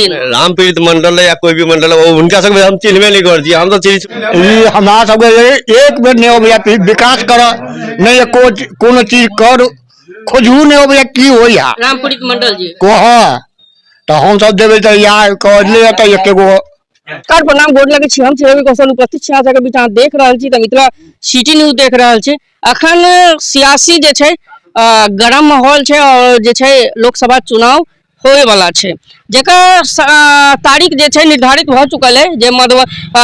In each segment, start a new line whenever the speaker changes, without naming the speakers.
रामप्रीत मंडल है या कोई भी मंडल है, वो हुनका सबके हम चिन्हबे नहीं करै छी, हम तऽ चिन्है छी।
ई हमरा सबके एक बेर नहि अबैया विकास कर, नहि एको कोनो चीज कर, खोजू नहि अबैया की होइया।
रामप्रीत मंडल जी
कह तऽ हमसब देबै तऽ इएह कहले तऽ एके गो।
नमस्कार, प्रणाम, गोर लगै छी। हम छी रवि कौशल, उपस्थित छी अहाँ सबके बीच। अहाँ देख रहल छी तऽ मिथिला सिटी न्यूज देख रहल छी। अखन सियासी जे छै गरम माहौल छै और जे छै लोकसभा चुनाव होए वाला छै, जेकर तारीख जे छै निर्धारित भऽ चुकल है जे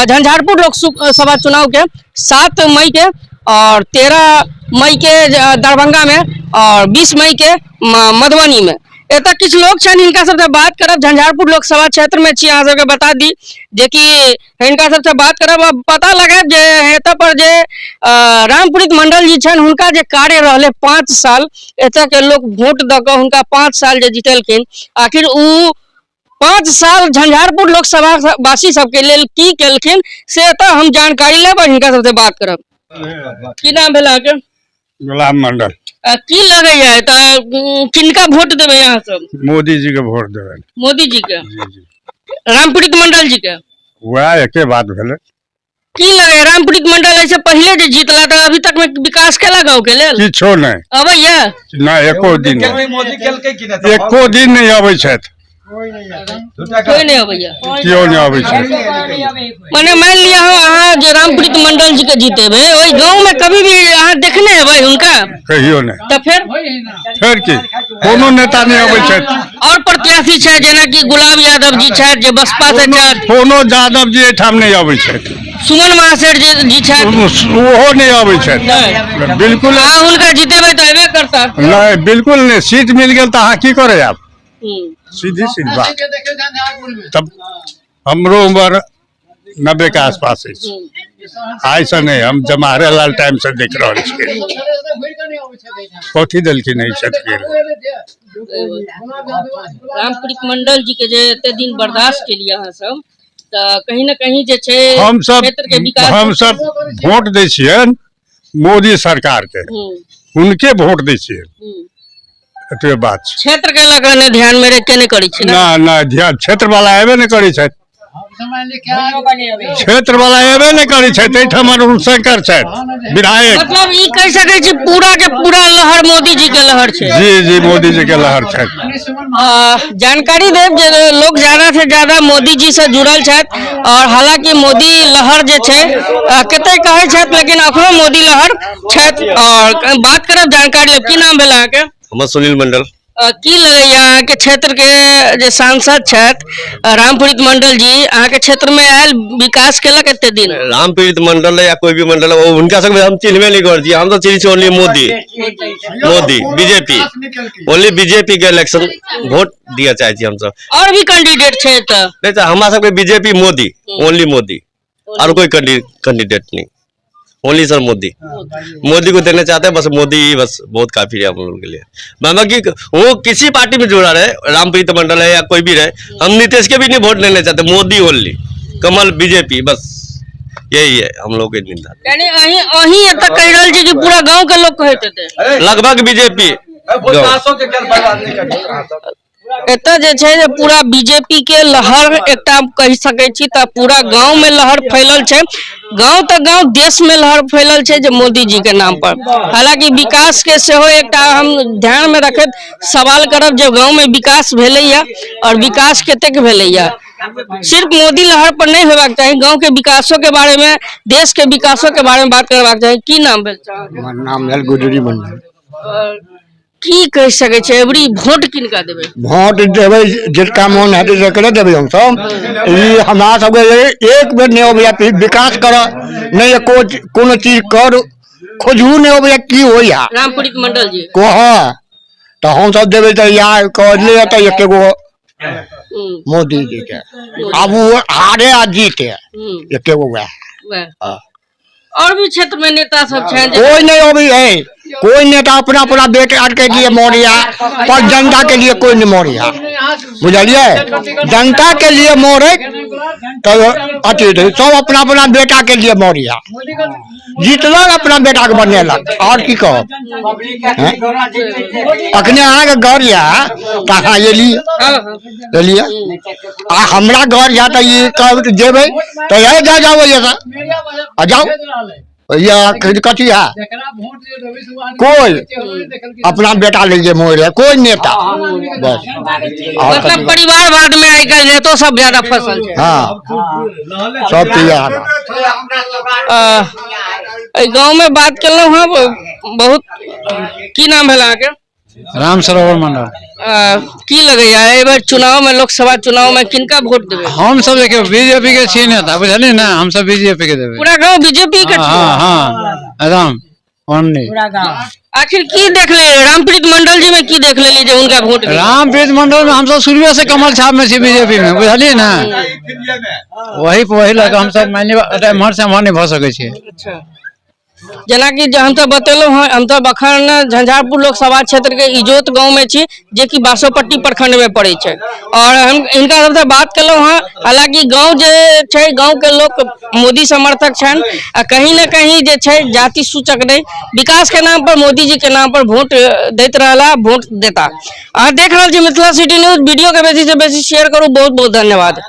झंझारपुर लोकसभा चुनाव के 7 मई के और 13 मई के दरभंगा में और 20 मई के मधुबनी में। एतऽ किछु लोग छनि, हिनका सबसँ बात करब। झंझारपुर लोकसभा क्षेत्र में छी। अहाँ सबके बता दी जेकि हिनका सबसँ बात करब आ पता लगायब जे एतऽ पर जे रामप्रीत मंडल जी छनि, हुनका जे कार्य रहलै 5 साल, एतऽ के लोक वोट दऽ कऽ हुनका 5 साल जे जितेलखिन, आखिर ओ 5 साल झंझारपुर लोकसभा वासी सबके लेल की केलखिन से एतऽ हम जानकारी लेब और हिनका सबसँ बात करब। की नाम भेल अहाँके?
गुलाम मंडल।
की लगैया तऽ किनका वोट देबै अहाँ सब?
मोदी जी के वोट देबै।
मोदी जी के?
जी जी।
रामप्रीत मंडल जी के?
वएह एके बात भेलै।
की लगैया रामप्रीत मंडल ऐसे पहिले जे जीतला तऽ अभी तक में विकास केला गाँव के लेल?
किछो नहि।
अबैया?
नहि, एको दिन नहि।
मोदी केलकै कि नहि?
एको दिन नहि अबै छथि।
कोई नहि अबैया?
केओ नहि अबै छथि।
मने मान लिअ अहाँ जे रामप्रीत मंडल जी के जीतेबै, ओहि गाँव में कभी भी अहाँ देखने हेबै हुनका?
कहियो नहि।
तऽ फेर?
फेर की, कोनो नेता नहि अबै छथि।
और प्रत्याशी छै जेनाकि गुलाब यादव जी छथि जे बसपा से छथि।
कोनो यादव जी एहिठाम नहि अबै छथि।
सुमन महासेठ जी छथि।
ओहो नहि अबै छथि बिल्कुल।
अहाँ हुनका जीतेबै तऽ अयबे करता।
नहि, बिल्कुल नहि। सीट मिल गेल तऽ अहाँ की करै आब? सीधी सीधी बात। तब हमरो उम्र 90 के आसपास अछि। आइसँ नहि, हम जमारे लाल टाइम से देख रहल छियै। कथी देलखिन एहि क्षेत्रके?
रामप्रीत मंडल जी के जे एते दिन बर्दाश्त केलिए अहाँ सब, तऽ कहीं ना कहीं जे छै
हमसब
क्षेत्र के विकास।
हमसब वोट दै छियनि मोदी सरकार के, हुनके वोट दै छियनि। एतबे बात छै।
क्षेत्र के लऽ कऽ ध्यान में रख के नहि करै छी?
ना ना, ध्यान क्षेत्र वाला एबे नहि करै छथि। क्षेत्र वाला एबे नहि करै छथि। एहिठाम अरुण शंकर छथि विधायक।
मतलब ई कहि सकै छी पूरा के पूरा लहर मोदी जी के लहर छै?
जी जी, मोदी जी के लहर छथि।
जानकारी देब जे लोग ज्यादा से ज्यादा मोदी जी से जुड़ल छथि और हालांकि मोदी लहर जे छै कते कहै छथि, लेकिन अखनो मोदी लहर छथि। और बात करब, जानकारी लेब। की नाम भेल अहाँके?
हमर सुनील मंडल।
की लगैया अहाँके क्षेत्र के जे सांसद छथि रामप्रीत मंडल जी, अहाँके क्षेत्र में आयल, विकास केलक एते दिन?
रामप्रीत मंडल है या कोई भी मंडल है, वो हुनका सबके हम चिन्हबे नहीं करै छी। हम तऽ चिन्है छी only Modi, Modi, BJP, only BJP के इलेक्शन वोट दिअ चाहै छी हमसब।
और भी कैंडिडेट छै तऽ?
नहि, तऽ हमरा सबके बीजेपी, मोदी, ओनली मोदी, और कोई कैंडिडेट नहीं, ओनली सर मोदी। मोदी को देना चाहते हैं बस, मोदी ही बस बहुत काफी है हम लोगों के लिए। बाकी वो किसी पार्टी में जुड़ा रहे, रामप्रीत मंडल है या कोई भी रहे, हम नीतीश के भी नहीं वोट देना चाहते। मोदी ओनली, कमल, बीजेपी, बस यही है हम लोग के निंदा।
यानी अहीं अहीं एतऽ कहि रहल छी कि पूरा गांव के लोग कहैत हेतै?
लगभग बीजेपी।
एतऽ जे छै जे पूरा बीजेपी के लहर एकटा कहि सकै छी तऽ पूरा गांव में लहर फैलल छै। गांव तऽ गांव, देश में लहर फैलल छै जे मोदी जी के नाम पर। हालांकि विकास के सेहो एकटा हम ध्यान में रखैत सवाल करब जे गांव में विकास भेलैया और विकास कतेक भेलैया। सिर्फ मोदी लहर पर नहीं होबाक चाही, गांव के विकासों के बारे में, देश के विकासों के बारे में बात करबाक चाही। की नाम भेल?
हमर नाम भेल गुजरी मंडल।
की कहि सकै छै, एबरी वोट किनका देबै?
वोट देबै जिनका मोन हेतै तकरे देबै हमसब। ई हमरा सबके एक बेर नहि अबैया विकास कर, नहि एको कोनो चीज कर, खोजू नहि अबैया की होइया।
रामप्रीत मंडल जी
कह तऽ हमसब देबै तऽ इएह कहले तऽ एके गो मोदी जी के। आब ओ हारे आ जीते, एके गो वएह।
वएह।
हाँ।
और भी क्षेत्र में नेता सब छनि जे
कोई नहीं अबै है। कोई नेता अपना अपना बेटा के लिए मरिया, पर जनता के लिए कोई नहीं मरिया, बुझलिए? जनता के लिए मरे तो अथी रहे, सब अपना अपना बेटा के लिए मरिया, जीतलक अपना बेटा के बनेलक, और की कहब? हैं? अखने अहाँके घर यऽ तऽ अहाँ एलियै, एलियै, आ हमरा घर यऽ तऽ ई कहब तऽ जेबै तऽ हे जा जाओ एहिसँ आ जाओ, ये कथी है? कोई अपना बेटा ले जे मोर है कोई नेता, बस और
मतलब
कथी?
परिवारवाद में आइ काल्हि नेतो सब ज्यादा फसल छै।
हाँ, सब चीज है।
एहि गाँव में बात केलहुँ हँ बहुत। की नाम भेल अहाँके?
राम सरोवर मंडल।
की लगैया, एहि बेर चुनाव में, लोकसभा चुनाव में किनका वोट देबै?
हम सब देखियौ बीजेपी के छी नेता, बुझलियै ने? हम सब बीजेपी के देबै।
पूरा गाँव बीजेपी के छै?
हाँ, एकदम ओनली।
आखिर की देख ले रामप्रीत मंडल जी में, की देख लेली जे हुनका वोट देबै?
रामप्रीत मंडल में हम सब शुरुए से कमल छाप में छी, बीजेपी में, बुझलियै ने? वही वही लऽ कऽ हमसब मानि लिअ एम्हर से एम्हर नहि भऽ सकै छै।
अच्छा, जेनाकि जे हम तऽ बतेलहुँ हँ, हम तऽ अखन झंझारपुर लोकसभा क्षेत्र के इजोत गांव में छी, जेकि बासोपट्टी प्रखंड में पड़ै छै, और हम हिनका सबसँ बात केलहुँ हँ। हालांकि गांव जे छै, गांव के लोक मोदी समर्थक छनि आ कहीं ने कहीं जे छै जाति सूचक नहि, विकास के नाम पर, मोदी जी के नाम पर वोट दैत रहला, वोट देता। अहाँ देख रहल छी मिथिला सिटी न्यूज। वीडियो के बेसी से बेसी शेयर करू। बहुत बहुत धन्यवाद।